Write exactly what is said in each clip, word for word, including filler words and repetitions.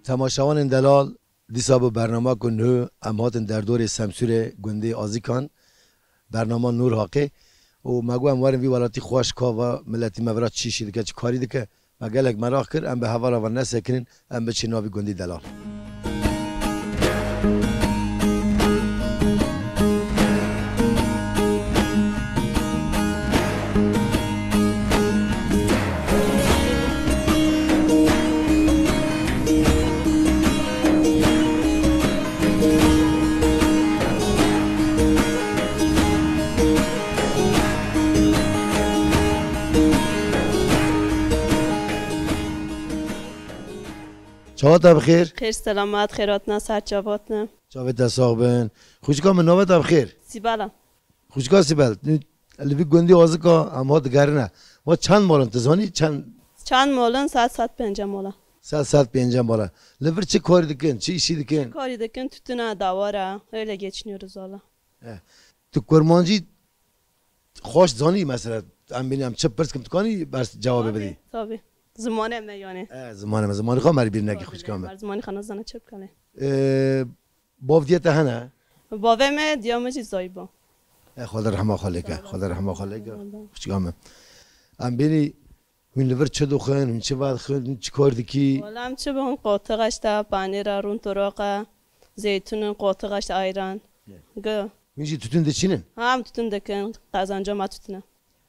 Temaşevanên delal, dîsa bi bernama ku nuh em hatin derdorê Semsûrê gundê Azikan, bernama Nûr Haqê û me got em werin vî welatî xweş ka va miletî me vira çi şî dike, çi karî dike. Me gelek meraq kir, em bi hevala ve nesekinin, em biçin navî gundî delal. Çawa te bi xêr? Xêr selamet, xêr hatina ser çavatne. Çavê te sax bin. Xwişka min, navê te bi xêr? Sîbela. Xwişka Sîbel, li vî gundî Azika em hat digerine. Va çend mol in, tu zanî çend? Çend mol in? Sed, sed pêncî mol e. Sed, sed pêncî mol e. Li vir çi karî dikin, çi îşî dikin? Çi karî dikin? Tütüne, davara. Öyle geçiniyoruz valla. E, tu kurmancî xweş zanî mesela? Em bînin, em çi pirs kim, tu kanî bers cewabê bidî? Tabii, tabii. Zimanê me yani. E, zimanê me, zimanê xwe me bîr nekî, xwişka me. Zimanê xwe nazane çi bikane. E, Bav diye te hene? Bavê me, diya min jî Zayba. E, Xwedê rehma xwe lê ke, Xwedê rehma xwe lê ke. Xwişka me. Em bênî hûn li vir çi dixwin, hûn çi vedixwin, hûn çi kar dikî? Wala em çi bixwin, qotiq işte, panêr e, rûn toraq e, zeytûn in, qotiq işte, ayran. Gi. Hûn jî tütün diçînin? Ha, em tütün dikin, qezenca me tütün e.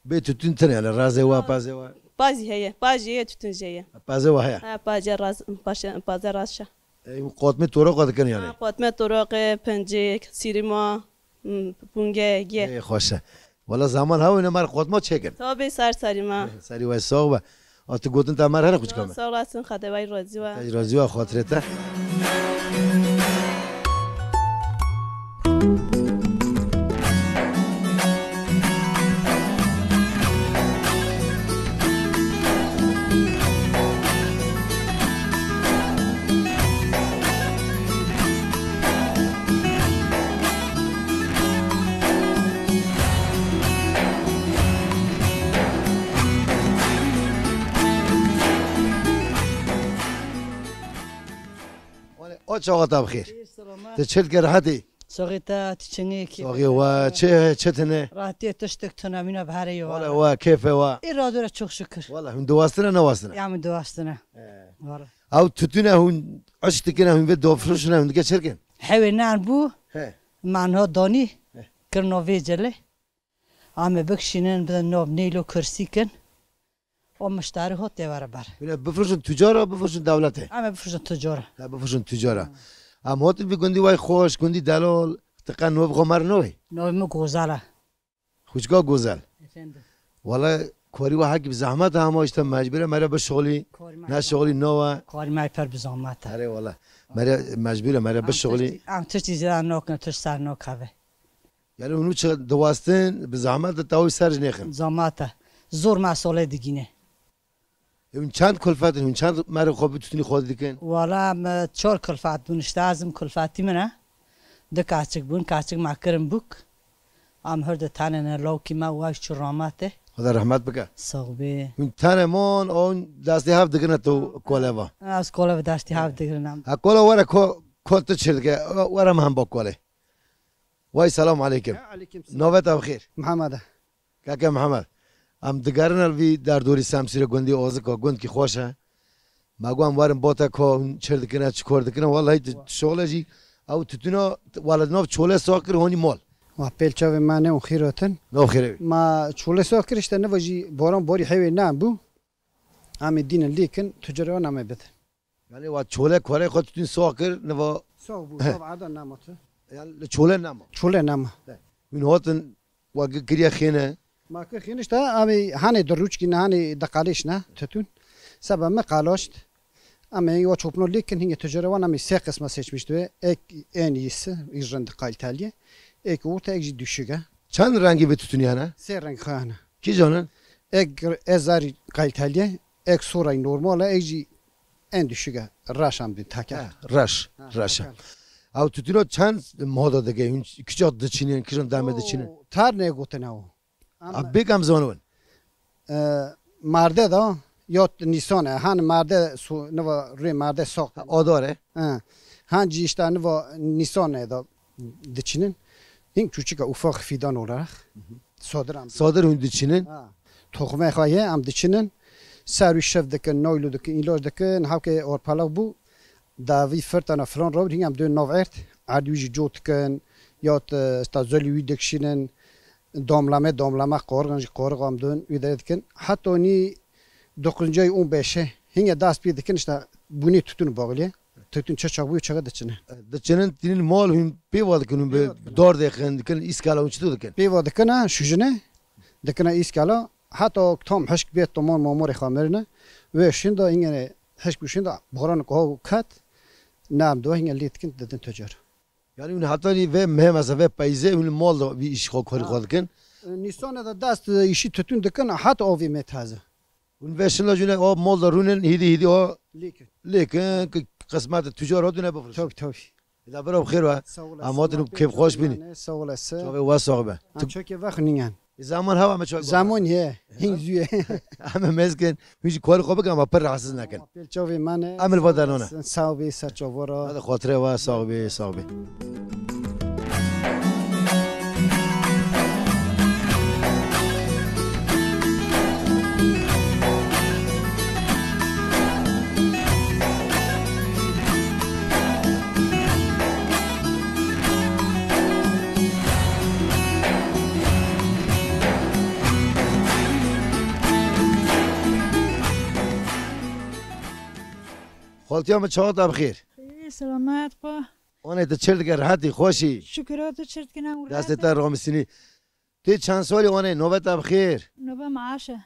Bê tütün tune, yani razê wa, pazê wa? Pazî heye, pazî heye, tütün jî heye. Pazê wa heye? Ha, pazê raz, paşe, pazê raz şe. E, qotmê toroqa dikin yani? Ha, qotmê toroqê, pincik, sîrîma, m, punge, gê. Ê, xweş e. Wala zaman hewine mer qotma çêkin. Tabii, ser serî me. Serî we sax be. A tu gotin te mer hene xwişka me. Sağ olasın, Xwedê we razî we. Te razî we, xatirê te. O çawa te bi xêr? Xêr, selamet. Tu çi dike, rehetî? Saxî te, tu çingî kî? Saxî we, çi, çi tune? Rehetî tiştek tune, mîna bi herê ye. Wala we, kêfê we. Îro dore çok şükür. Wala hûn diwastine, newastine? Ya min diwastine. He. Wala. Ew tütüne hûn eşq dikine, hûn vê dofroşine, hûn dike çirkin? Hewê nan bû. He. Man ha danî. He. Kirno vê cele. Ame bikşînin, bidin nav nêlo kursî kin. O miştarî hot tê were ber. Bile bifroşin tucara, bifroşin dewlete? Ame bifroşin tucara. Ha, bifroşin tucara. Em hotin vî gundî way xweş, gundî delal, ti qe nov xwe mer navê? Navê min Gozal e. Xwişka Gozel. Efendim. Wala karî wa hekî bi zehmet e, ama işte mecbur e mere bişixulî. Karî me ne şixulî nawe. Karî me per bi zehmet e. Erê wala. Mere mecbur e mere bişixulî. Em tiştî, em tiştî zêde nakin, tişt ser nakeve. Yani hûn çi diwastin, bi zehmet de tawî ser ji nêxin. Zehmet e. Zor me solê digîne. E, hûn çend kulfet in, hûn çend merê xwe bi tütünî xwe dikin? Wala me çar kulfet bûn, işte ez im kulfetî min e. Du kaçik bûn, kaçik me kirin bûk. Em hir di tenê ne lawkî me û ew çi rametê. Xweda rehmet bike. Sax bî. Hûn tenê mon, hûn destê hev digirine tu koleva. Ez koleva destê hev digirin em. Ha, kola were ko, ko tu çi dike? Were me hemba kolê. Way, selam aleykim. Ya, aleykim selam. Navê te bi xêr? Mihemed e. Keke Mihemed, em digerine vî derdorî Semsûrê gundî Ozika, gundkî xweş e. Me got em werin bate ka hûn çir dikine, çi kar dikine. Wallahî tu şoxle jî ew tütüna wala di nav çole sax kir honî mal. Wa pêl çavê me ne û xîrotin. Nav xêrê wî. Ma çole sax kir işte niva jî boran borî hewê nan bû. Em ê dînin lêkin, tucarê wan em ê bidin. Yani wa çole karê xwe tütün sax kir, niva. Sax bû, sax erda nema tu. Yani li çole nema. Çole nema. He. Hûn hatin wa gi-, kiriye xêne. Ma kir xêne işte, em ê hanê di rûçkî ne, hanê di qalêş ne, tütün. Seba me qalaşt. Em ê wa çopno lêkin, hingê tucarê wan em ê sê qisma seçmişti ve. Ek en iyisi, î rind kaliteliye. Ek orta, ek jî düşük e. Çend rengî vê tütünî hene? Sê reng xwe hene. Kîjan in? Ek ezarî kaliteliye, ek soray normal e, ek jî en düşük e. Reş em dî teke. Ha, reş, ha, reş e. Teke. Ew tütüna çend moda dike? Hûn kiça diçînin, kijan demê diçînin? O, tar ne gotine o. Em a bêk em zanibin. E, marde da, Ya Nîsan e, han merde su-, niva rê merde sax. Ha, adar e. Ha. Han cî işte niva Nîsan e da diçinin. Hing çuçika ufak fidan olarak. Sadir am. Sadir hûn diçinin? Ha. Toxumê xwe ye, em diçinin. Ser wî şev dikin, naylo dikin, îlaç dikin, hewkê orpalav bû. Da vî firtana filan rawir, hîn em dön nav erd. Erdî wî jî cot dikin, ya te, sta zelî wî dikişînin. Damlame, damlame, qorigan jî qorigan dön, wî derê dikin. Heta nî doquzuncu ay on beşe, hîn dest pê dikin, işte, bûnê tutun bağlî. Tutun çi çax bû, çaxa diçine. Diçinin tînin mal hûn pêva dikin, hûn bi Pêva dikin. Dar dêxin, dikin, îskala hûn çito dikin? Pêva dikin, ha, şujine, dikine îskala, heta tam hişk bê tomon momorê xwe mirine. Wê şinda, hîn hişk bû şinda, boran ko ket, nam do, hîn lê dikin, didin tucar. Yani hûn hetanî vê meh mesela vê peyzê hûn li mal de vî îşî xwe, karî xwe dikin. Nîsane de dest, e, îşî tutun dikin, heta avê me taze. Hûn vê şinda jûne o mal de rûnin, hîdî hîdî o Lêkin. Lêkin, ki qismet tucar hatûne bifroşin. Tabii, tabii. Da bira bi xêr ve. Sağ olasın. Em hatin kêf xweş bînin. Sağ olasın. Çavê we sax be. Em çekê vexnîyen. Zaman hava me çay. Zaman ye. Hîn zû ye. Em mezkin. Hûn jî karê xwe bikin, ama pir rahatsız nekin. Pêl çavê me ne. Em li va dernon e. Sağ ol, sağ çavora. Hadi xatirê we, sağ be, sağ be. Xaltiya min çawa te bi xêr? Ê, selamet xwe. Anê tu çir dike, rehetî, xweşî? Şükür, tu çir dikine û Destê rehet te e? Ramisînî. Tê çend salî anê, navê te bi xêr? Navê me Aş e.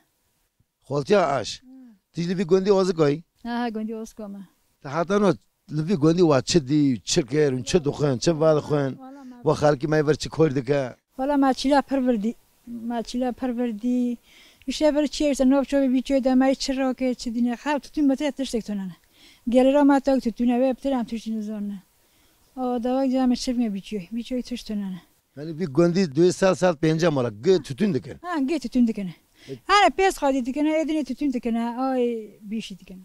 Xaltiya Aş. Hı. Tu jî li vî gundî Ozika yî? Ha, ha, gundî Ozika me. Te heta no li vî gundî wa çi dî, çi kir, çi dixwin, çi vedixwin? Wala me Wa xelkî me vir çi kor dike? Wala me çîla pir vir dî. Me çîla pir vir dî. Îşte vir çi işte, nov çovê bî çi de me çi roke, çi dîne. Xew tutun me te tiştek tunane. Gelira me tak tutune ve ptir em tiştî nizanne. O dawak came çirme bî çi, bî çi tişt tunane. Yani vî gundî duyê sed, sed pêncî mala gê tutun dikin. Ha, gê tutun dikine. E- Hane pêz xadî dikine, êdinê tutun dikine, ay bîşî dikine.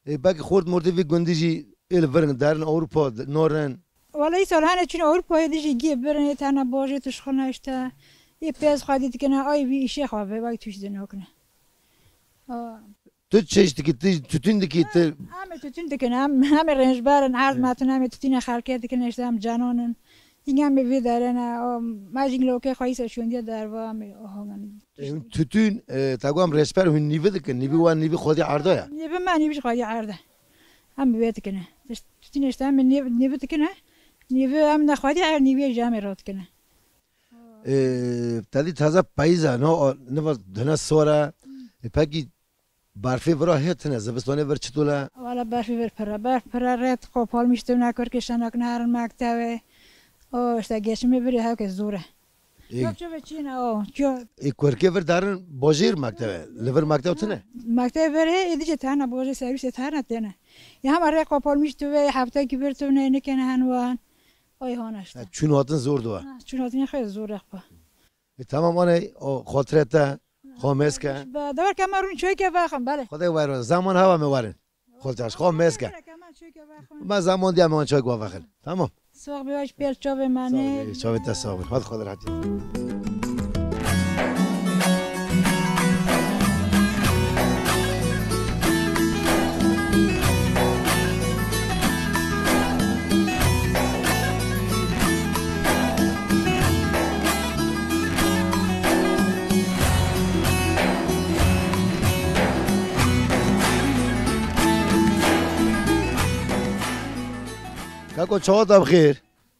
E, belkî xort mortê vî gundî jî ê li vir in, derin Ewropa, d-, norin. Wala îsal hane çûn Ewropayê dî jî gê birin, ê tena bajê tişxine işte. Ê pêz xadî dikine, ay vî îşê xwe ve, belkî tuşt dinokine. Ha. Tu çeşt dikî, tu tutun dikî, tu Em ê tutun dikin, em, em ê rênjber in, erd metin, em ê tutîne xelkê dikin, işte em canan in. Hîn em ê vê derê ne, o, me jî lokê xwe îse şondiye derva, em ê, oho, yani. E, hûn tutun, e, ta ku em rênjber hûn nîvi dikin, nîvi wan nîvi xwedî erda ye. Nîvi me, nîvi ji xwedî erde. Em vê dikine. Tişt-, tutîne işte em ê nîv-, nîvi dikine. Nîvi em ne xwedî erd, nîvi jî em ê ro dikine. E, te dî taze peyîz e, no, o, niva dine sor e. E, pekî Berfê vira hê tine, zivistanê vir çitol e? Wala berfê vir pir e. Berf pir e, rêt qopalmîş tune, kurkê şenak neherin mektevê. O, işte geçimê virê hewke zor e. Ê. Yok, çi ve çî ne o. Çi Ê, kurkê vir derin bajêr mekteve. Li vir mektev tine? Mektevê vir hê, ê dice tane bajê servîsê tane têne. Ya hema rê qopalmîş tu ve, heftekî vir tune, nikene hen wan. Ay hana işte. Ha, çûn hatin zor dua. Ha, çûn hatin xeyr zor e xwe. E, tamam, aney, o xotire te, xo meske. Ba, dawar ke me rûn çayke vexin, belê. Xwedê wer, zaman hava me werin. Xotire, xo meske. Dawar ke me çayke vexin. Me zaman diye me wan çayke vexin. Tamam. Soğ be, baş pêl çavê me Sağ ne. Ol, çavê te sağ ol. Hadi xwedê rahat. Kako, çawa te bi xêr?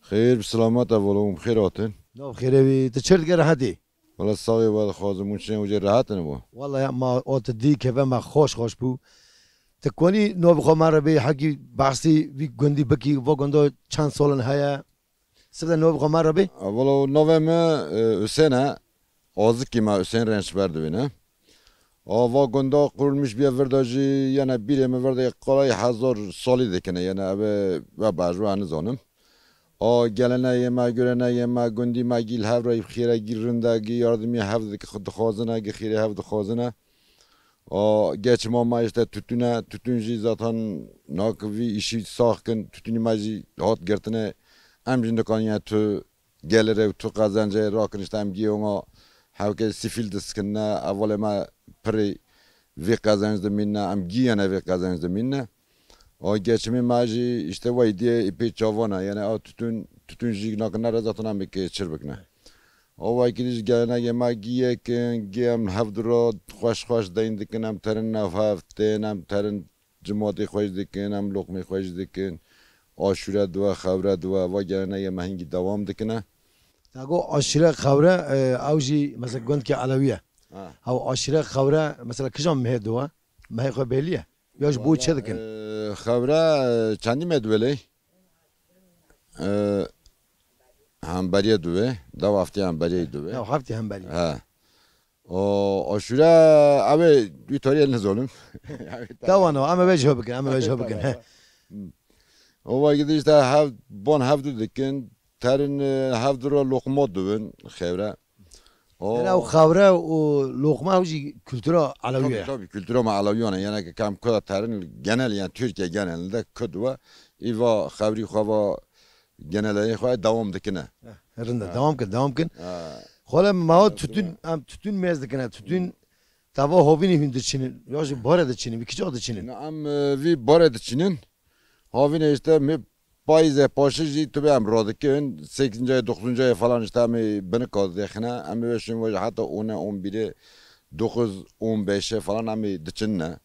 Xêr, bi selamet e, valo, hûn bi xêr hatin. Nav xêrê wî, tu çi dike, rehetî? Wala saxê we dixwazim, hûn çinên wecê rehet in bo? Wala ya ma o tu dî keve me xweş xweş bû. Tu konî navê xwe me re bê, hekî behsî vî gundî bikî, va gunda çend sal in heye? Sibde navê xwe me re bê? Wala navê me, e, Husên e. Azikî me Husên Rençber divîne. A va gunda qurulmîş bîye vir de jî yene bîrê min vir de qalay hezar salî dikine, yene ev e ve berjwa nizanim. A geleneyê me, göreneyê me, gundî me gî li hev re xêre gî rinde, gî yardimî hev dik-, dixwazine, gî xêrê hev dixwazine. A, geçima me işte tütüne, tütün jî zaten nak vî işî sax kin, tütünî me jî hat girtine. Em jî nikanîne tu gelire û tu qezencê rakin, işte em giyê ona hewke sifîl diskine, evalê me pirê vê qezenc dimîne, em giyene vê qezenc dimîne. A geçimê me jî işte wey diye ipê çavana, yani a tütün, tütün jî nakin nere zaten em ê çir bikine. A wey kidî jî gelenegê me giyekin, gê em hevdira xweş xweş deyn dikin, em terin nav hev tên, em terin cimatê xwe jî dikin, em loqmê xwe jî dikin. Aşure diwe, xewre diwe, va gelenegê me hingî dewam dikine. Te got aşire xewre, e, ew jî mesela gundkê Elewî ye. Ha. Ew aşire xewre mesela kijan mehê diwe? Mehê xwe bêlî ye? Ya ji bo çi dikin? E, xewre, e, çendî me diwelê? E, hemberiye diwe, dev heftê hemberiyê diwe. Dev heftê hemberiyê. He. O, aşure, ew ê wî tarî ez nizanim. Tawana, em ê vê jî bikin, em ê vê jî bikin. He. O vay gidi işte hev, bon hevdu dikin, terin, e, hevdu ro loqma dibin, xewre. O. Yani ew xewre û loqma ew jî kultura Elewî ye. Tabii, tabii, kultura me Elewîyan e. Yani ki kam kuda terin genel, yani Türkiye genelinde kud we, îva xewrî xwe va geneleyê xwe dewam dikine. Heh, rind e, dewam kin, dewam kin. Ha. Xwele me tütün, em tütün mêz dikine, tütün tava hovînî hûn diçinin, ya jî bare diçinin, bi kiçak diçinin? Na em, e, vî bare diçinin, havîne işte me payîzê paşê jî tu bê em radikin, sekizinci ay, dokuzuncu ay falan işte em ê binika dixine, em ê weşin waj heta on e, on birê, dokuz, on beşe falan em ê diçinine.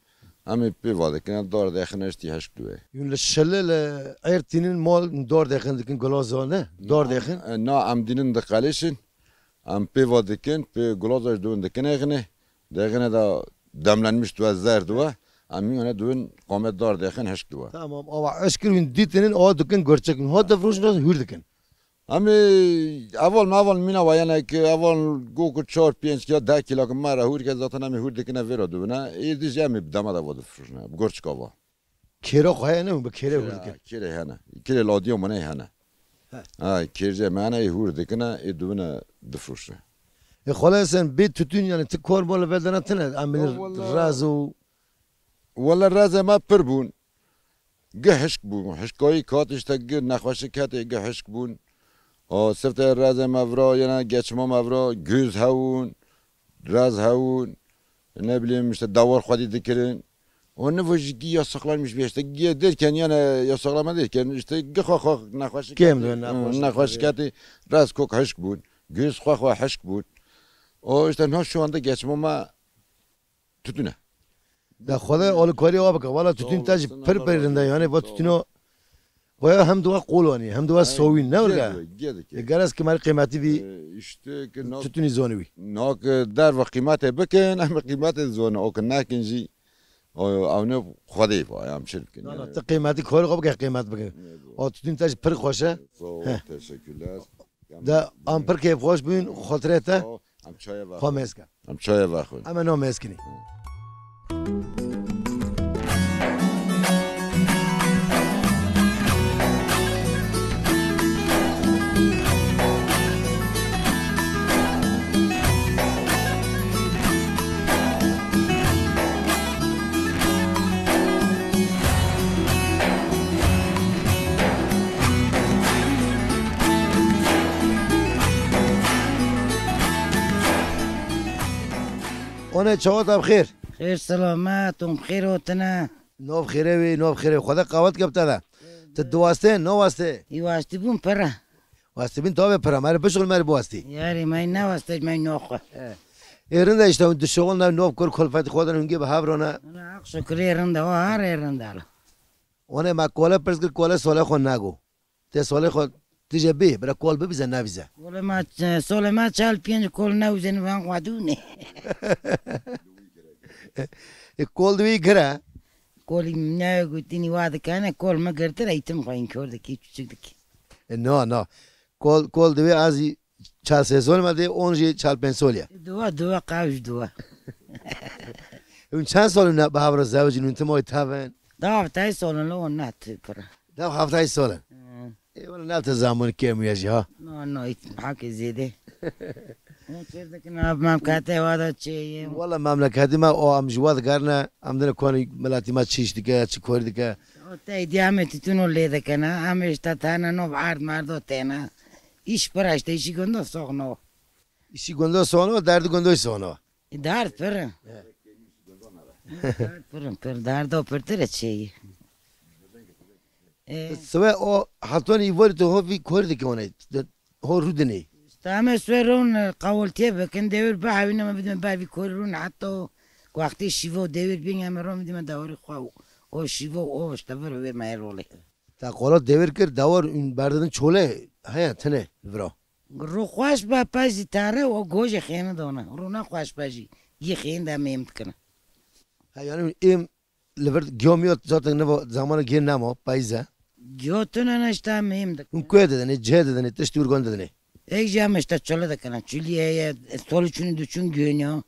Em ê pê va dikine, dar dixine, işte hişk diwe. Yûn li şili li êr tînin mal dar dixin dikin gulazo ne? Dar dixin? E, na, em dînin diqelişin. Em pê va dikin, pê gulazo ji dûn dikin êxine. Dêxine de demlenmiş diwe, zer diwe. Em mîyane diwin qamet dar dêxin hişk diwe. Tamam, awa eşkir wîn dîtinin, awa dikin gurçik. Hot difroşin, hûr dikin. Em ê eval meval mîna wa, yani ki eval go ku çar pênc ya deh kilo ki me re hûr ke zaten em ê hûr dikine vê re diwine. Ê dî jî em ê bi dema de va difroşine, bi gurçika va. Kêra xwe heye ne, hûn bi kêrê hûr dikin? Kêrê hene. Kêrê ladiya me ne hene. He. Ha, kêrcê me hene, ê hûr dikine, ê dibine difroşe. E, xwele sen bê tütün yani ti kor bol vedana tine, em Ya, wala. Raz û Wala razê me pir bûn. Gi hişk bûn. Hişkayî kat işte gi nexweşik ketê, gi hişk bûn. O sifte razê me vira, yena geçma me vira, göz hewûn, raz hewûn, ne bileyim işte dawar xwedî dikirin. O nivo jî gî yasaklanmış bir işte. Gî derken yani yasaklama derken işte gî xwe xwe nexweşik Kêm ketî, de nexweşik hı, nexweşik ketî. Rast kok hişk bûn. Göz xwe xwe hişk bûn. O işte no şu anda geçmama tütüne. Da xwede alîkarî wa bike. Wala tütün te jî pir pir rinde yani. Va tütüno. Vaya hem dua qol anî, hem dua sawîn. Ne orga? Gê dike. E, garaz ki mari qîmetî bî. E, işte ki nak Tütünî zonî wî. Nak derve qîmetê bikin, em qîmetê zone. O ki nekin jî. O, ew ne Xwedê va, em çi bikin, Na, na, yani. Ti qîmetî kor xwe bike, qîmet bike. Ne bu. O tütün te jî pir xweş e. Sağ ol, Heh. Teşekkürler. De em pir keyfxweş bûn, xotirê te. Sağ ol. Em çaya Xwe vekin. Mêz ke. Em çaya vekin. Em ê no mêz kinî. One çawa te bi xêr? Xêr selamet, hûn bi xêr hotine. Nav xêrê wî, nav xêrê wî. Xwedê qawet ke bi te de. Ti diwaste, naweste? Î wastî bûn pere. Wastî bîn tavê pere. Merê bişxil merê biwastî. Yarî me neweste ji me noxwe. Ê rind e işte, hûn dişixulne nav kor kulfetî xwe din hûn gê bi hev rone. Ana haq şukrê rind e, o her ê rind e. One me kole pirs kir, kole solê xwe nago. Te solê xwe tije bê, bira kol bibîze, navîze. Kole me, solê me çal pênc kol newzên van xwe dûne. E, kol di wî gire. Kolî ne gotinî wa dikene, kol me girtir, eytim xwe inkor dikî, çiçik dikî. E, no, no. Kol, kol di wî azî çar sê sol me de, on jî çar pênc sol ye. Duwa, duwa, qawj duwa. Hûn çend sol ne bi hev re zewicîn, hûn tim oy tevin? Da heftayê sol in, lo on ne tu pira. Dev heftayê sol in. Hı. Ê, wele nav te zamun kêm ya jî ha. No, no, hiç hak zêde. Hûn çêr dikin, ev memleketê wa da çê ye? Wala memleketê me o, em ji wa digerine, em dine konî miletî me çi îş dike, çi kor dike. O te îdî em ê titûno lê dikine, em ê ji te tene nov erd merdo têne. Îş pir e, işte îşî gundo soxno. Îşî gundo soxno, derdi gundo soxno. Derd pir in. He. Derd pir in, pir, derdo pirtir e çêyî. E, Siwe o haftonî îvarî tu ho vî kor dike one, ho rûdinê. Tamê siwe ron, e, qawoltiye bikin, dewir bihewîne me bidime ber vî korî rûn heta o wextê şîvo dewir bîn, em ron bidime dewirê xwe û o şîvo û o işte vir wê me rolê. Te qolo dewir kir, dewar ûn berdidin çole heye tine vira. Ro xweş be pez jî tere û gojê xêni done. Ro ne xweş be jî, yê xêni de mêm dikine. He, yani êm li vir giyo miyo zaten ne zamana gê nema, peyze. Giyo tune ne işte mêm dikine. Hûn kuye didinê, cihê didinê, tişt urgon didinê. Êk jî em işte çole dikine. Çulî heye, solî çûnî diçûn gönyo.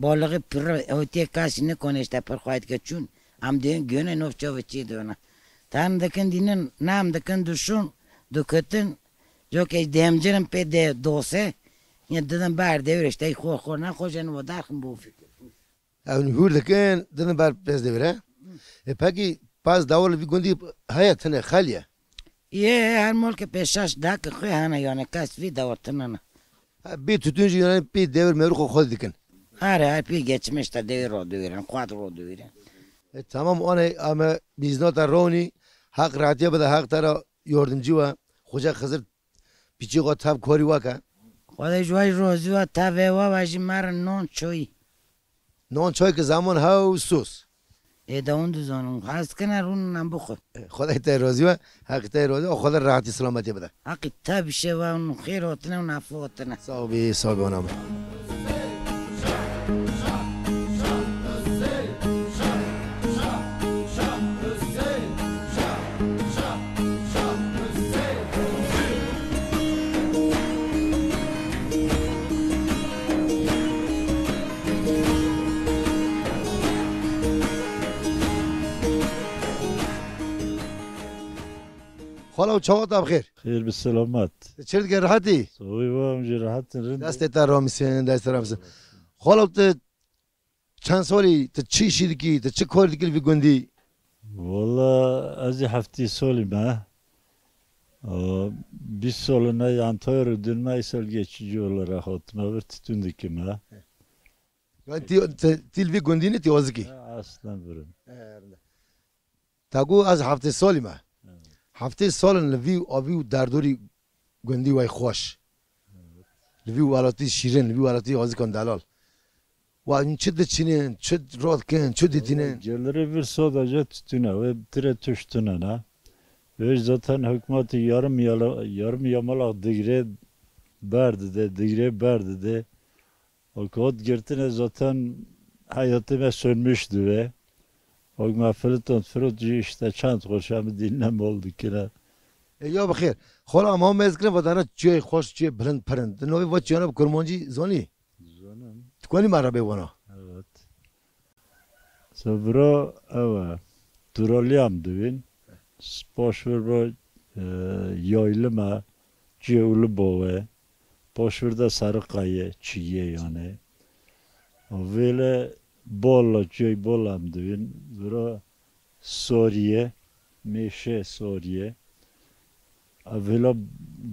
Balixê pir, hotiyê kesî nikone işte pir xwayê dike çûn. Em diyên gönê nov çavê çê diyone. Ten dikin dînin, nem dikin duşun, dukutin. Coke demcirin pê de dose. Yine didin ber devir işte xor xor ne xo jeni vo derxin bofi. Ew hûr dikin, didin ber pez devire. E pekî paz dawol vî gundî heye tine xaliye. Yê her molke pê şaş dake xwe hene, yani kes vî dawol tine ne. Ha, bê tutun jî yani pê devir mevru xwe xwe dikin. Are, her pê geçmiş te devir ro divirin, xwat ro divirin. E, tamam, one ame biznota ronî, haq rahatiye bide, haq te ra yordimcî we. Xoca Xizir piçî xwe tev korî we ke. Xwedê ji we jî rozî we, tevê we ve jî merin non çoyî. Non çoy ki zaman hew sus. Ê de hûn dizanin, hez dikine rûnin em bixwe. Xwedê te rozî we, heq te rozî we, Xwedê rahatî selametî bide. Heqî te bişe we hûn xêr hatine û nefo hatine. Sağ ol bî, sağ ol bî, ona min. Xalo, çawa te bi xêr? Xêr bi selamet. Çi dike, rehetî? Sağ ol, em jî rehet in, rind. Destê te ramîsin, destê ramîsin. Xalo, tu çend salî, tu çi işî dikî, tu çi kor dikî li vî gundî? Wala ez ê heftê salî me. Aa, bîst salî ne, yan tayar û dûn me, îsal geçici olarak hatime vir, titûn dikime. Yani tî, tî, tî li vî gundî ne, tî Ozikî? Ha, aslen virim. He, rinde. Te got ez heftê salî me. Evet. Heftê salin li vî avî û derdorî gundî wey xweş. Evet. Li vî welatî şîrin, li vî welatî Ozikan delal. Wa hûn çi diçînin, çi radikin, çi didînin? Gelirê vir sadece titûn e, wê tire tişt tune ne. Wê zaten hikûmetê yarım yala-, yarım yamalak digre ber dide, digre ber dide. O kot girtine zaten hayatê me sönmüş dibe. O me filiton firot jî işte çend xweşa min dîn ne mol dikine. E, ya bi xêr. Xwala ma me zikine vadana çiyê xweş, çiyê bilind pirind. Di novê va çiyana bi kurmancî zonî? Zonim. Dikonî me re bê wana? Evet. Sebra ew e. Duraliyam dibin. Paşvir ba, e, yaylime, ciyê Ulubowe. Paşvir de Sarıkaya, çiye yani. Vêle Bolla, ciyê Bolla em dibin. Vira Soriye, Mêşe Soriye. Vêla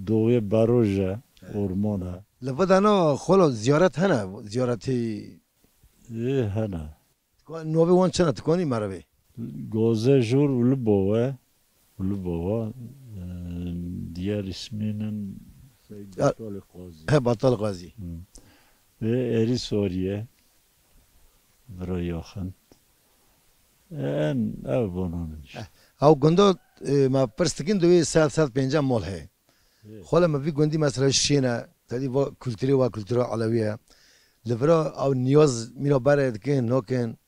doğuye Baroje, ormana. Li vidana xolo ziyaret hene, ziyaretî Ê, hene. Navê wan çi ne? Tu konî me re bê? Goze Jor Ulubowe. Ulubowa. E, diğer isminin şey, Ya, Batal Qazi. He, Batal Qazi. Hı. Ve Eri Soriye. Vira yaxin. E, en ev bonan işte. Ew gunda, e, me pirs dikin, divê sed, sed pênceh mol heye. Evet. Xwele me vî gundî mesela şêne, tedî va kulturê wa kultura Elewî ye. Li vira ew niyaz mîna berê dikin, nakin.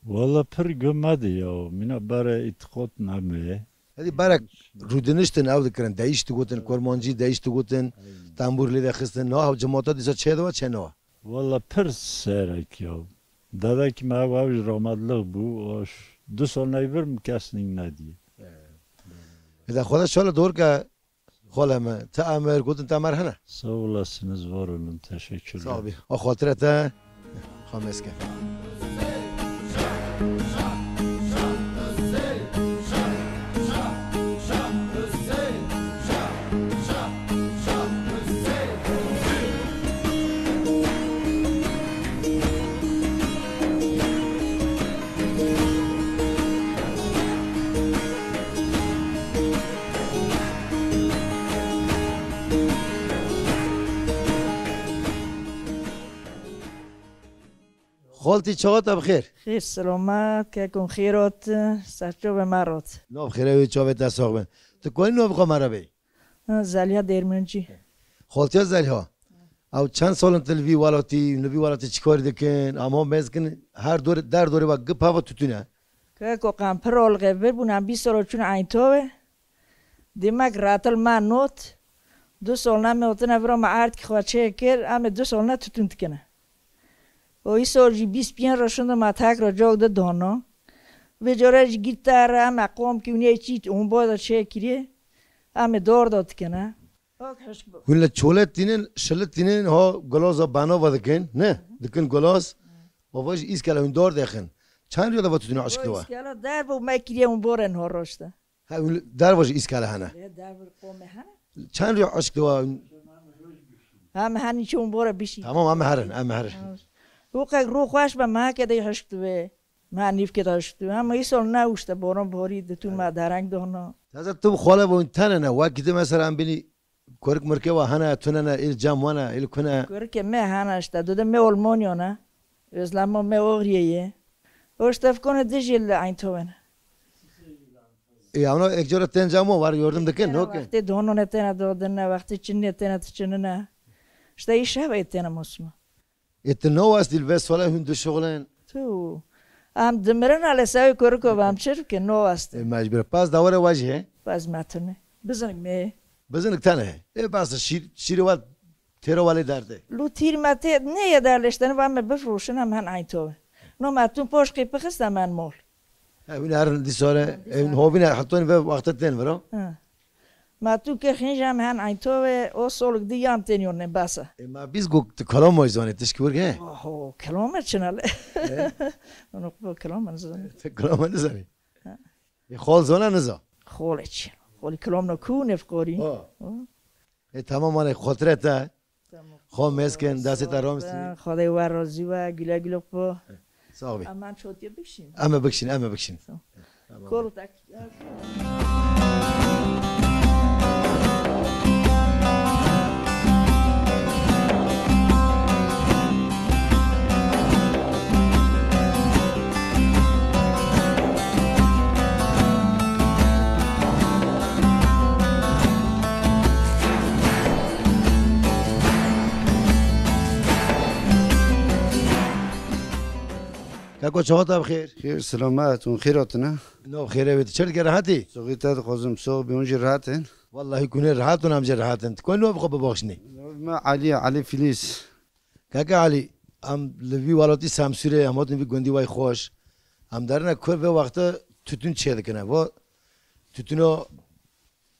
Wala pir gumedî ya, mîna berê îtiqat neme. Tedî berek rûdiniştin ew dikirin, deyîş digotin, kurmancî deyîş digotin, Aynen. tembûr lê dexistin. Na ew cemata dîsa çê de wa çê ne wa? Wala pir serek ya. Dedek me ew, ew ji rahmetlik bû, o ş-, du sal neyvir min kes nîng nedî. Eda xwe de şala dor ke Xole me, te emir, gotin te emir hene? Sağ olasınız, var olun, teşekkürler. Sağ ol. O xotire te, xamez ke. Xaltî, çawa te bi xêr? Xêr, selamet, kekon xêr hat, serçavê me rat. Nav xêre wê çavê te sax bin. Tu konî nav xwe me re bê? Ha, Zeliha Dêrmincî. Xaltiya Zeliha. Ew çend sal in tu li vî welatî, li vî welatî çi karî dikin? Em ha mez dikin, her dor, der dorê we gi peva tutûn e. Keko qempir olxe vir bûn, em bîst sal çûn Eyntovê. Demek ratil me not. Du solna me otine vira me erdkî xwe çê kir, em ê du solna tutûn dikine. O îsor jî bîst pênc roşin de me tekra cok de dano. Vê care jî gît te re, em e qom ki hûn ê çî hûn boy de çê kirî, em ê dor de dikine. Hûn li çole tînin, şili tînin, ha gilaza banava dikin, ne? Dikin gilaz, ava jî îskele hûn dor dexin. Çend riya de va tutûna eşkte wa? Îskele derve û me kiriye hûn boren ho roşte. Ha, hûn derva jî îskele hene? Lê derve qome hene? Çend riya eşkte wa? Em hene çi hûn bore bişî. Tamam, em herin, em herin. Û qek rû xweş be, me ke de eşkte be. Me nîvke de eşkte be. Ama îsol ne ûşte boron borî de tu me dereng dono. Taze tu xwale bo tene ne, wekî de mesela em bînî Kurik mirkê wa hene, tune ne, îl cem wane, îl kune. Kurikê me hene işte, dode me Olmonyo ne. Özlemo me Oxriyê ye. O işte fikone dijî li Eindhoven. E, ama ek cara tên cem wan var, yardım dikin, ne ki? Wextê donone têne dodine, wextê çinine têne tu çinine. İşte îşev ê têne mosma. Ê tu newastî li vê sola hûn dişuxulin? Tu. Em dimirin a lê sewê kuriko ve em çi bikin, newastin. Ê mecbur. Pas dawere wa jî he? Pas me tune. Bizinik me. Bizinik tane he. Ê bas şîr, şîrê wa têra wa lê derde. Lu tîr me tê, ne ye derleştene va me bifroşin em hen Eindhoven. No me tun poşkê pixist em hen mol. He, hûn herin dîsore, hûn hovine heton ve wexte tên viro. Ha. Ma tu ke xinja me hen Eindhoven, o solik di yan têniyorne basa. E, ma biz go tu kelama zanî, tişkî wir he? Oho, kelama çinale. E? Onu bu kelama zanî. Tu kelama zanî. Ha. E, xol zana niza. Xol çi? Xol kelama no ku nefqori. Ha. Ha. E, tamam, ane xotire te. Tamam. Xo mesken, destê te ram istî. Xwedê we razî we, güle güle xwe. Sağ ol. Aman çotiye bikşin. Em ê bikşin, em ê bikşin. Sağ ol. Tamam. Kol tak. Kako, çawa te bi xêr? Xêr, selamet, hûn xêr hatine. No, xêre wê, tu çi dike, rehetî? Soxî te dixwazim, sox bî, hûn jî rehet in. Wallahî kunê rehet in, em jî rehet in. Tu konî navê xwe bibaxşinî? Navê me Elî ye, Elî Filîz. Keke Elî, em li vî welatî Semsûrê, em hatin vî gundî way xweş. Em derine ku vê wexte tutun çê dikine. Va tutuna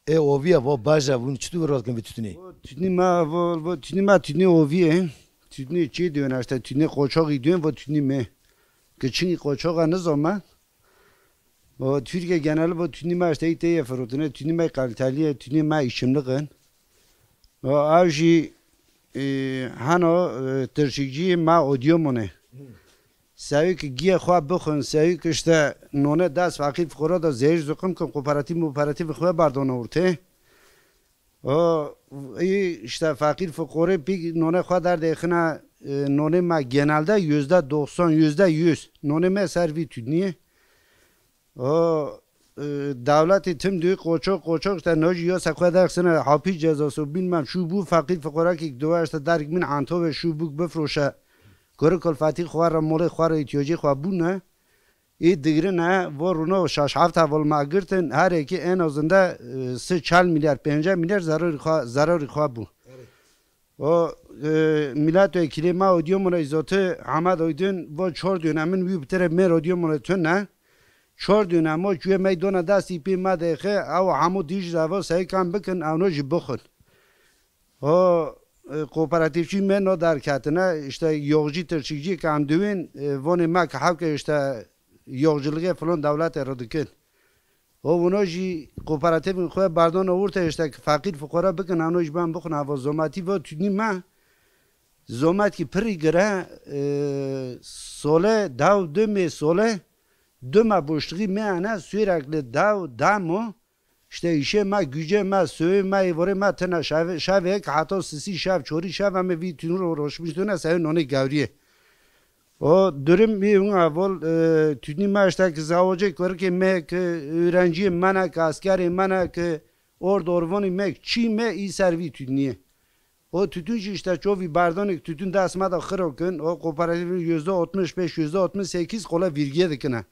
ê ovî ye, va baş e, hûn çitur rast dikin vî tutunê? Va tutnî me, va, va tutnî me, tutnê ovî ye. Tutnê çê diyon, işte tutnê qoçaxî diyon, va tutnî me. Ki çingî qoçaxa nizame. O Türkiye geneli bu tünî me işte tê ye firotine, tünî me kaliteli ye, tünî me içimlik in. O ev jî, e, heno, e, tirşikçî me odiyomone. Sewî ki giye xwe bixwin, sewî ki işte none dest feqîr fuqara da zehir zuqim kin, kooperatif mooperatif xwe berdona ortê. O, î, işte, feqîr fuqorê pîk nonê xwe derdêxine, e, nonê me genelde yüzde doksan, yüzde yüz nonê me ser vî tûdniyê. O, e, dewletê tim dû qoçok, qoçok, işte, no jî yo se xwe derxisine hapîs cezası, bilmem şu bu, feqîr fuqorekî diwe, işte, derg min anto ve şu bûk bifroşe. Kuru kulfetî xwe re, molê xwe re, îhtiyacê xwe bûne. Ê digirine, vo rûno şaş heft heval me girtin, her yekî en azinde, e, sê çel milyar, pêncî milyar zerarî xwe, zerarî xwe bû. Evet. O, e, milletvekilê me Odiyomona Îzotî, Ahmet Aydın, vo çor dönemin wî bi tirê mêr Odiyomona tune. çar dönemo çûye me dona destî pê me dêxe, ew hemû dîj zava seykan bikin, ewno jî bixwin. O, e, kooperatîfçî me no derketine, işte yoxcî tirşikcî ke em diwên, e, vonê me ke hewke işte yoxcilixê filon dewletê re dikin. O wino jî kooperatîfên xwe berdona orte işte ke feqîr fuqara bikin, ewno jî ben bixwin ava zometî ve tûnî me. Zometkî pirî gire, e, sole, daw du mê sole, du me boşluğî me ene, sürekli daw, damo, işte îşê me, gücê me, soyê me, êvorê me tine şevê, şevê ki heta sisî şev, çorî şev, em ê vî tûnî ro roşmiştune seyê nonê gewriyê. O durum wî wina vol, e, tûnî me işte ki zawocê kurikê me ki öğrenciyê me ne ki askerê me ne ki ord orvonî me ki çî me î ser vî tûniyê. O tütün jî işte çovî berdanê ki tütün dest me de xiro kin, o kooperatîfin yüzde altmış beş, yüzde altmış sekiz qole vîrgiye dikine.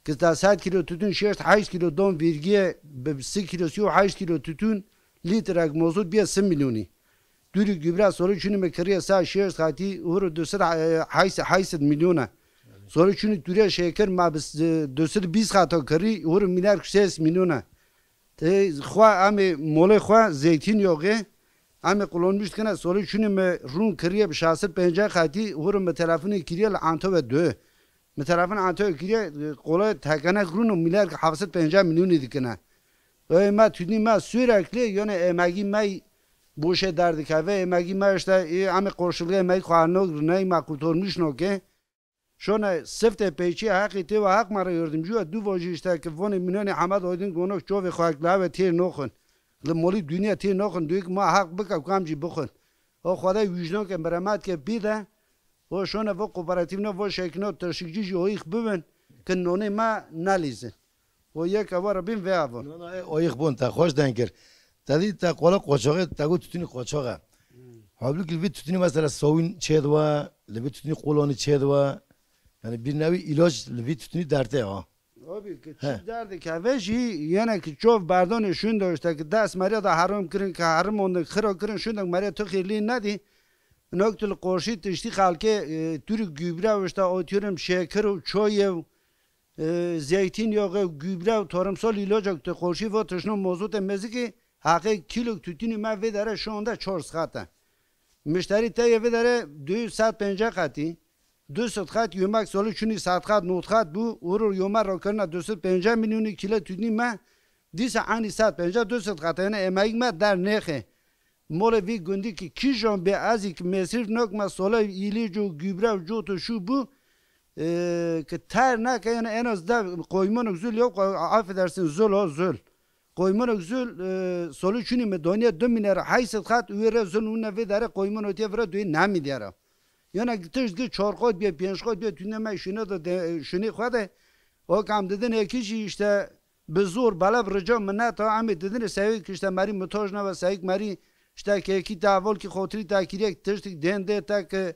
Ki te sed kilo tütün şêşt heşt kilo don vîrgiye, bi si kilo, si û heşt kilo tütün, litrek mozot biye si milyonî. Dûrî gübre solê çûnî me kiriye sa şêşt xetî, hûrû du sed, e, heşt, heşt sed milyona. Solê çûnî dûrê şêkir ma bi s-, du sed bîst xeta kirî, hûrû mîner ses milyona. Te xwe em ê molê xwe zeytîn yoxê, em ê kullanmış dikine, solê çûnî me rûn kiriye bi şeş sed pêncî xetî, hûrû me telefonê kiriye li Antowe du. Me telefon Antowe kiriye, qole tekenek rûn û mîner heft sed pêncî milyonî dikine. Ê me tûnî me sürekli, yani emegî me boşe derdikeve, emegî me işte, ê, em ê qorşilgê emegî xwe anok rine, me kurtarmış noke. Şone sifte peyçî heqî tê ve heq me re yardımcı ve du vajî işte ki vonê minonê Hemed Aydın gonok çovê xwe ekla ve têr noxin. Li molî dünya têr noxin, duyuk ma heq bike ku em jî bixwin. O Xwedê wijdan ke, merhamet ke pî de, o şone vo kooperatif ne, vo şekino tirşikçî jî oyix bibin, ki nonê me nelîzin. O yek ava re bin vê ava. No, no, e, oyix bûn, te xweş deng kir. Te dî te qola qoçaxê, te got tütünî qoçax e. Halbûkî li vî tütünî mesela sawîn çêdiwe, li vî tütünî qolanî çêdiwe. Yani bir nevi ilaç li vî tütünî derte ha. Abi ki He. Çi derdê keve jî yene ki çov berdonê şûn de işte ki dest meriya da herim kirin ki herim onde xiro kirin şûn de meriya tu xêrlî nedî. Nok tu li qorşî tiştî xelkê, e, tu rî gübre û işte atıyorum şekir û çoyev, e, zeytîn yoxê, gübre û tarımsal îlacek tu qorşî vo tişno mozotê mezikî, heqê kîlok tütünî me vê dere şu anda çar sixat e. Mişterî te yê vê dere du sed pêncî xetî, du sed xet, yomek solî çûnî sed xet, nod xet bû, ûrû yome rakirina du sed pêncî milyonî kîle tütünî me, dîsa enî sed pêncî, du sed xet, yani emegî me der nêxê. Molê vî gundî ki kîjan bê ezî ki mêsir nok me sole îlîc û gübre û cot û şû bû, e, ki ter neke, yani en az de qoymanok zul yok, affedersin, zul o zul. Qoymanok zul, e, solî çûnî me doniye du milyar heşt sed xet, wê re zul û ne vê dere qoymanok tiye vira duyê ne milyara. Yana tişt ki çar qot bê, pênc qot bê, tune me şûne de, de, şûnê xwe de, o kam didin eki jî işte, bi zor bela bi rica mineta em ê didinê sewê ki işte merî mutaj nebe sewik merî işte kekî te evolkî xotirî te kiriyek tiştik dên dê te ki,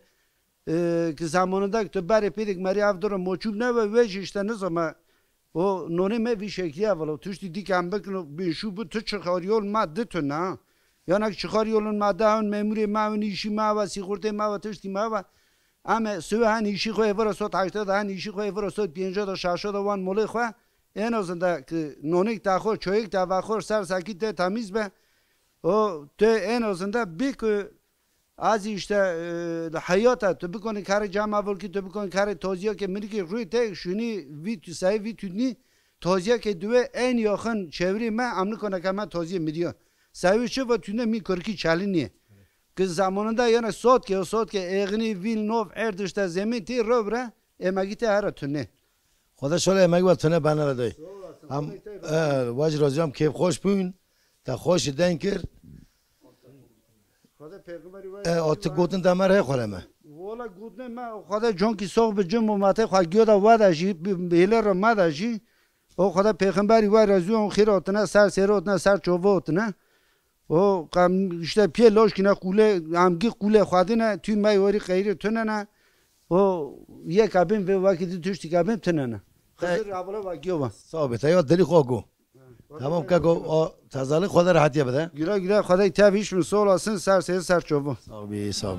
e, ki zamanında ki tu berê pêdik merî ev diro moçûb nebe wê jî işte nizama o nonê me vî şekliye velo tiştî dîk em bikin û bin şû bi tu çixariyol ma di tune ha. Yanek çixariyolun ma da hewin memurê ma hewin îşî ma ve sîxurtê ma ve tiştî ma ve. Em ê siwê hen îşî xwe êvira sot heştê de, hen îşî xwe êvira sot pêncî de, şeşê de wan molê xwe. En azından ki nonik te xor, çoyik te vexor, ser sekî te temiz be. O te en azından bî ku ez işte, e, li heyata tu bikonî karê cama volkî, tu bikonî karê toziyakê minikî rûyê te şûnî vî tu-, seyê vî tûnî toziyakê diwê en yaxin çevrî me em nikone ke me toziyê miriya. Sewî çi ve tûne mî kurkî çalînî. Ki zamanında yani Sotke, Sotke, Eğni, Vîl, Nov, Erdişte, Zemîn tê rewre emegî te here tune. Xweda şole emegî we tune bene re dey. Sağ olasın. Em, Xweda te e, waj razî em kêf xweş bûn. Te xweş deng kir. Xweda pêxemberî we E, o ti gotin de me re xwele me. Wala gotine me, Xweda conkî sox bi cim û mate xwe giyo da we de jî, bi, bi hêle re me de jî. O Xweda pêxemberî we razî on xêr otine, ser sêr otine, ser çove otine. O qam işte piyê loşkine qule, amgi qule xwadine, tü mey weri qeyri tünene. O yeka bin ve waki di tüştîka bin tünene. Xizir abla wa giyo wa. Sağ ol, te ya dilî xwe go. Tamam keko, o tezalî xwe de rehetiye bide. Güle güle, Xwedê te vîş min sol olsun, ser seyir ser çovu. Sağ ol, sağ ol.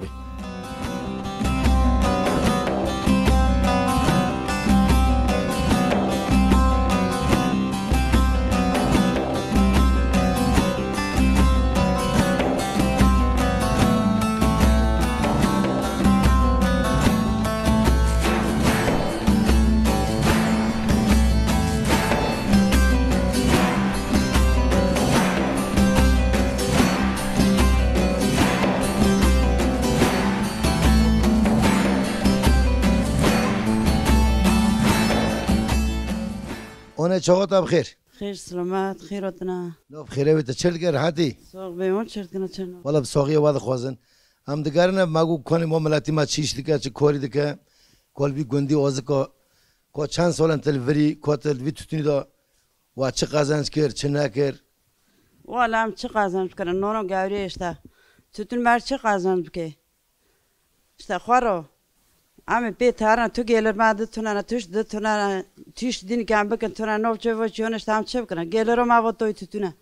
Hûn ê çawa te bi xêr? Xêr selamet, xêr hatina. Nav xêrê wê, te çêr dike, rehetî? Sox be, hûn çêr dikine, çêr nav. Wala bi saxiyê we dixwazin. Em digerine, me got konê ma miletî me çi îş dike, çi karî dike. Ka li vî gundî Ozika, ka çend sal in te li virî, ka te li vî tûtûnî de we çi qezenc kir, çi nekir? Wala em çi qezenc kirin, nono gewrê işte. Tûtûn me çi qezenc bike? İşte xwaro. Em ê pê tarina tu gelir me di tunene, tuş di tunene, tuş din kem bikin tunene, nov çe vo çiyone işte em çi bikin? Geliro me vo toy tûtûne.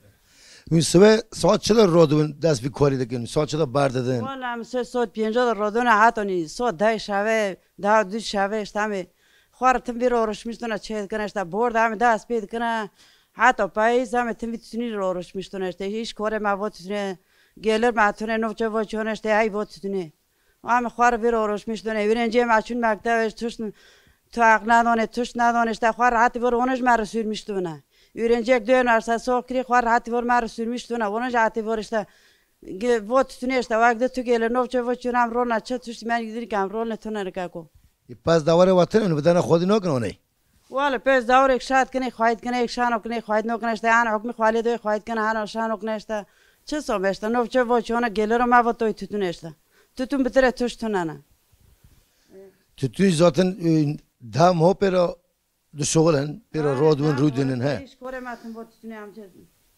Hûn sibe saet çi de rodin dest bi karî dikin? Saet çi de berdidin? Wala em se saet pênca de rodin, hatonî saet deh şeve, daha düz şeve işte em ê xwar tim bir oruçmuştuna çê dikine işte bor da em dest pê dikine. Hato payîz em ê tim bir tûtûnî oruçmuştuna işte. Hiç kore me vo tûtûne. Gelir me tune nov çe vo çiyone işte hey vo tûtûne. Ama xwar vir oruçmiş done. Ûrencê me çûn mektebe, tişt tu aqna done, tişt nadone, işte xwar hati vir onij me re sürmüş done. Ûrencek dön arsa soğuk kiri xwar hati vir me re sürmüş done. Onij hati vir işte ge-, vot tune işte, wak de tu gele, nov çe vot çûn em rolna çe tişt men gidir kam rolne tune rika ko. Î pez daware watine, nu bidana xwedî nokin oney. Wala pez dawrek şad kine, xwayt kine, şano kine, xwayt nokine işte, an hukmi xwalê de xwayt kine, an şano kine işte. Çi some işte, nov çe vo çona geliro me vo toy tûtûn işte. Tûtûn bitire tuş tunana. Tûtûn zaten, e, da mo pêra dişuxulin, pêra rodwin rûdinin, he. Hiç kore me tim vo tûtûnê em çi,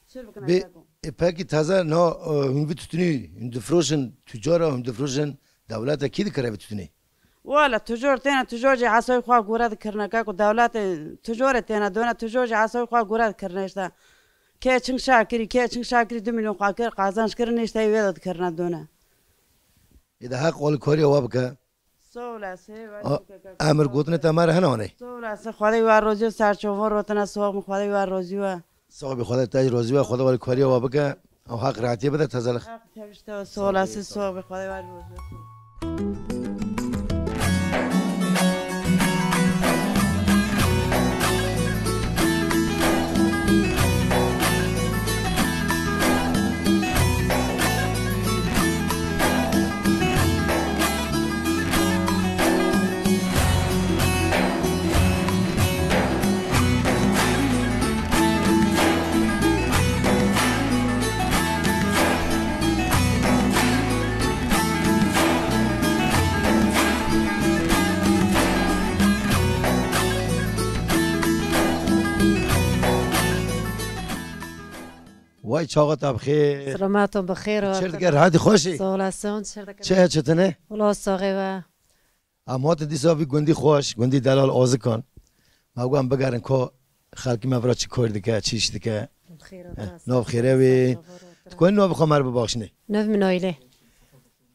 çi bikine. Bê, e, peki taze no, e, hûn vî tûtûnî, hûn difroşin, tûcara hûn difroşin, dewlete kî dikire vî tûtûnî? Wala tujor têne, tujor jî hesabê xwe gore dikirine, ka ku dewletê tujorê têne done, tujor jî hesabê xwe gore dikirine işte. Kê çing şakirî, kê çing şakirî du milyon xwe kir, qazanç kirin işte wê de dikirine done. Ê de heq alîkarîya we bike. Sağ olasın, emir gotine te me re hene hane. Sağ olasın, Xwedê we rozî ser çovon rotine soğuk mu, Xwedê we rozî we. Sax bî, Xwedê te jî razî be, Xwedê alîkarîya we bike. Ew heq rehetiyê bide tezelix. Heq tevişte, sağ olasın, sağ bî, Xwedê we razî olsun. Vay çaxa te bi xêr. Selamet û bi xêr. Çêr dike, rehetî, xweş î? Sağ olasın, çêr dike. Çi he, çi tune? Wala saxê we. Em hatin dîsa vî gundî xweş, gundî Delal Azikan. Me got em bigerin ku xelkî me vira çi kar dike, çi îş dike. Xêr û rast. Nav xêre wê. Tu konî navê xwe me re bibaxşinî? Nav min Nayle.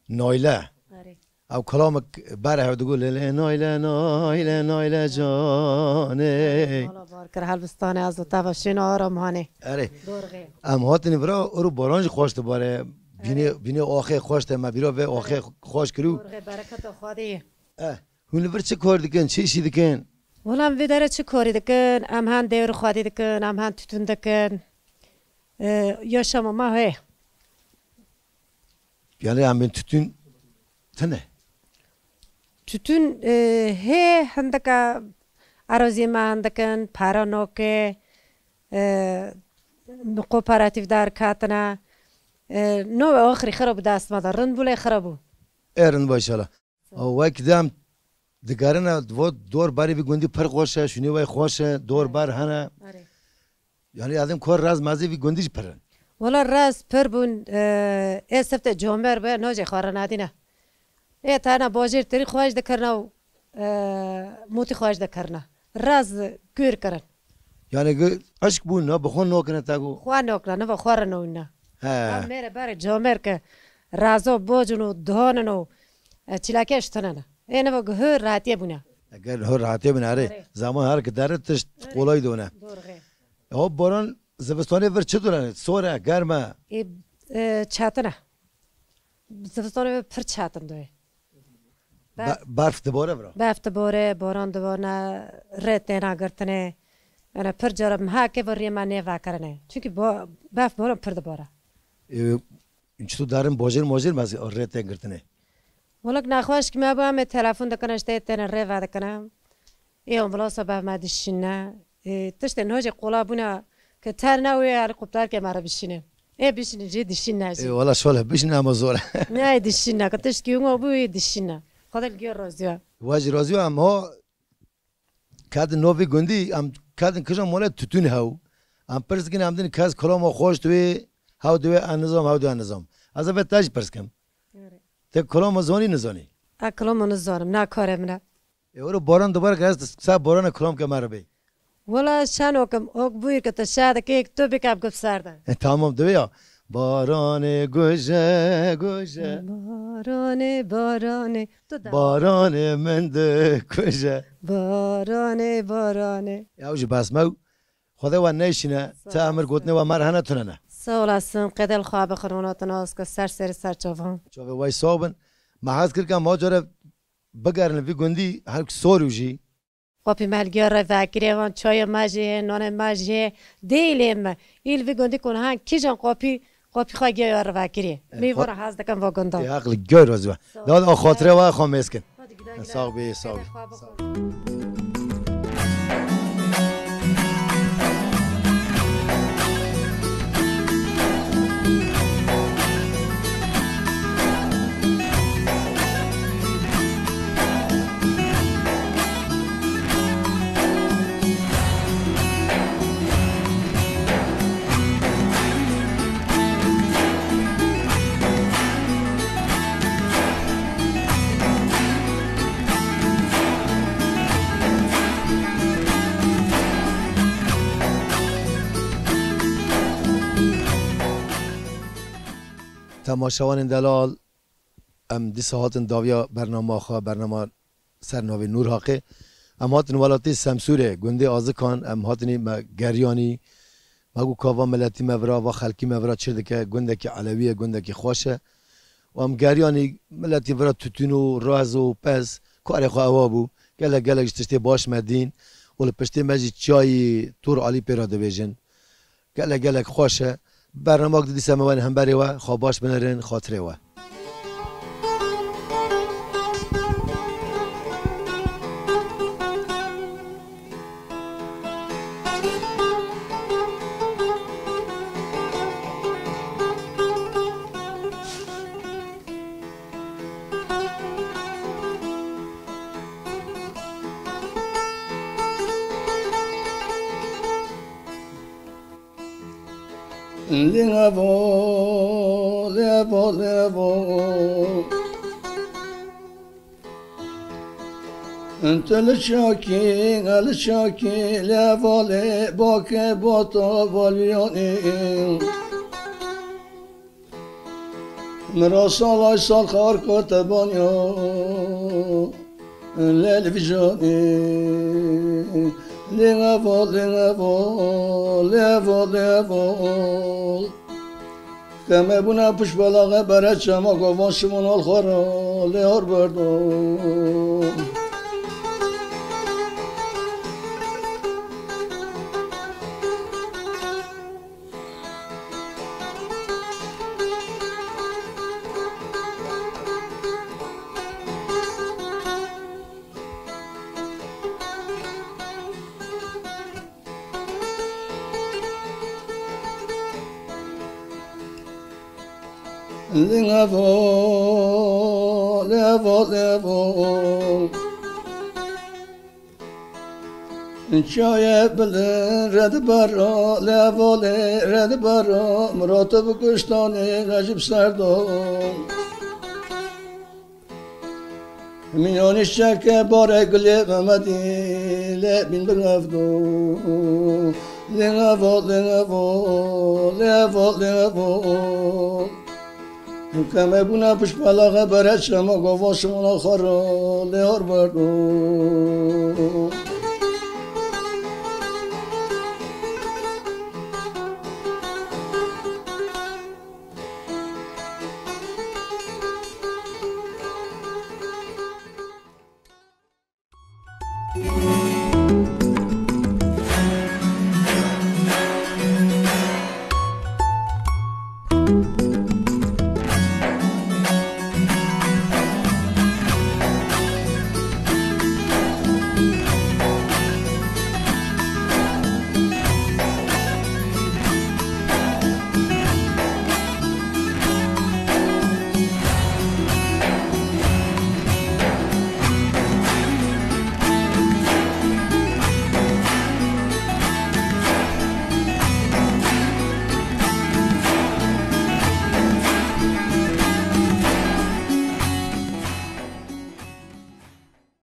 Nayle. Erê. Ew kilamek ber hev digot lê lê Nayle, Nayle, Nayle canê. Wala bar kir helbistanê ez û te ve şêna aram hanê. Erê. Dorxê. Em hatin vira û baran jî xweş dibare. Bînê, bînê axê xweş te me bîra vê axê xweş kirû. Dorxê bereketa Xwedê. Eh, hûn li vir çi kar dikin, çi îşî dikin? Wala em vê dere çi karî dikin? Em hen dêwr xwedî dikin, em hen tûtûn dikin. Eh, yaşama me heye. Yani em bên tûtûn tune. Tûtûn, eh, hê hindika eraziyê me hindikin, para noke, eh, kooperatif derketine. Eh, no axirî xira bi dest me de, rind bû lê xira bû. Ê rind bû inşallah. Wek dem digerine, vo dor berê vî gundî pir xweş e, şûnê wê xweş e, dor ber hene. Erê. Yani ez ê ku rez mezê vî gundî jî pir in. Wala rez pir bûn, e, ê sifte comer be, nocê xwe re nadîne. Ê tena bajêr tirî xweş dikirine û, e, mûtî xweş dikirine. Rez kûr kirin. Yani gi eşk bûn na, bi xwe nokine te got. Xwe nokine, niva xwe re nowine. He. Em mêre berê comer ke razo bocin û donin û, e, çilakê ji tune ne. Ê niva gi hûr rahatiyê bûne. Eger hûr rahatiyê bûne, erê. Erê. Zaman her ki dere tişt qolay done. Doğru. Hop boran zivistanê vir çi done? Sor e, germ e? Ê, e, çetin e. Zivistanê vir pir çetin doye. Berf Be-, berf dibore vira? Berf dibore, boran dibone, rê têna girtine. Yani pir cara mehakê ve rê me nêvekirine. Çünkü bo-, berf boran pir dibore. Ê, çito derin bojêr mojêr me rê tên girtine? Wala nexweş ki me bu em ê telefon dikine, işte têne rê vedikine. Ê ambulans berf me dişîne. Ê, tiştê niha jî qola bûne ke terne wê helikopter ke me re bişîne. Ê bişîne jî dişîne jî. Ê, wala şole bişîne ama zor e. Ne, ê dişîne. Ke tiştkî wina bû, ê dişîne. Xwedê li gel razî be. We jî razî be, em ho ketin novî gundî, em ketin kijan mole tutûn hew. Em pirs dikin, em din kes kilama xweş diwê, hew diwê en nizam, hew diwê en nizam. Ez ê vê te jî pirs kim. Erê. Te kilama zanî nizanî? Ez kilama nizanim, ne karê min e. E, were baran dibare ke ez sa borana kilam ke me re bê. Wela şen okim, ok bûyî ke te şeh dikê, tu bike bi gup ser de. E, tamam, divê ya. Baranê guje, guje. Baranê, baranê. Tu de. Baranê min dikuje. Baranê, baranê. Ya ew jî bes me. Xwedê we neyşîne, ti emir gotinê we me re hene tune ne. Sağ olasın, qedel xwe bixir, ona te nas ke ser serî ser çavan. Çavê we sax bin. Me hez kir ke ma care bigerin vî gundî, her ku sor û jî. Qopî me li gel re vekirê van, çayê me jî hê, nonê me jî hê, dêlê me. Îl vî gundî ku niha kîjan qopî, qopî xwe gel re vekirê. E, Mî xwe-, vara hez dikin va gunda. E, heq li gel razî be. Sağ ol. Dad a xatirê we xwe mêz kin. Hadi güle güle. Sağ ol, sağ ol. Hadi xwe bixwe. Temaşevanên delal, em dîsa hatin dawiya bernama xwe, bernama ser navê Nûr Haqê. Em hatin welatê Semsûrê, gundê Azikan, em hatinî me geriyanî, me got ka va miletî me vira, va xelkî me vira çi dike, gundekî elewî ye, gundekî xweş e. Û em geriyanî miletî vira tutûn û raz û pez, karê xwe ewa bû. Gelek gelek ji tiştê baş me dîn û li piştê me jî çiyayî Tûr Alî pê re dibêjin. Gelek gelek xweş e. Bernamak di dîsa me werin hemberê we, xwe baş binêrin, xatirê we. Lêvo, lêvo, lêvo. Tu li çakî, li çakî, lêvo, lê, bakê, bata, valyanî. Min ra salay sal xar kete banya lê li vîjanê. Lê heval, lê heval, lê heval, lê heval. Keme bûne pişt belaxe bere çema, govan şimon al xwe ra lê har berdo. Lêvo, lêvo, lêvo. Çayê bilin red bera, lêvo lê red bera, Mirat bi kuştanê Necîb Serdo. Miyanî şeke bare gulê Mehmetî lê bin bin evdo. Lê evo, lê evo, lê evo, lê evo. Keme bûne pişt belaxe bere çema, gava şimona xara lê har berdo.